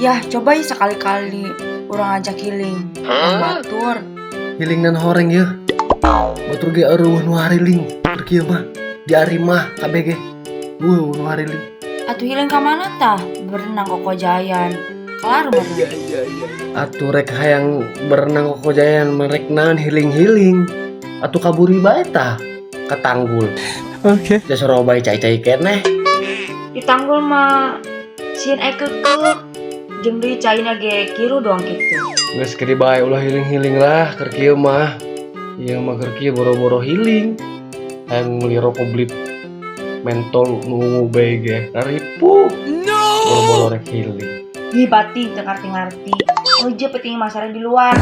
Yah, coba ya sekali-kali urang ajak healing. Yang batur. Healing nan horeng ya. Batur ge euweuh nu hariling. Keur kieu mah di arimah kabeh ge. Euweuh nu hariling. Atuh healing ka mana tah? Berenang kokojayan. Kelar berenang. Atuh rek hayang berenang kokojayan mah rek naon healing-healing. Atuh kaburi bae tah ka tanggul. Oke. Jasa robay cai-cai keneh. Di tanggul mah sieun aya keukeuh. Jeung deui caina ge kiru doang gitu. Geus kiri bae ulah healing-healing lah keur kieu mah. Ieu mah keur kieu boro-boro healing. Hayang meuli rokok blip mentol nu bae ge ripuh. No! Boro-boro rek healing. Ih, bating teu ngarti-ngarti. Oje penting masarnya di luar.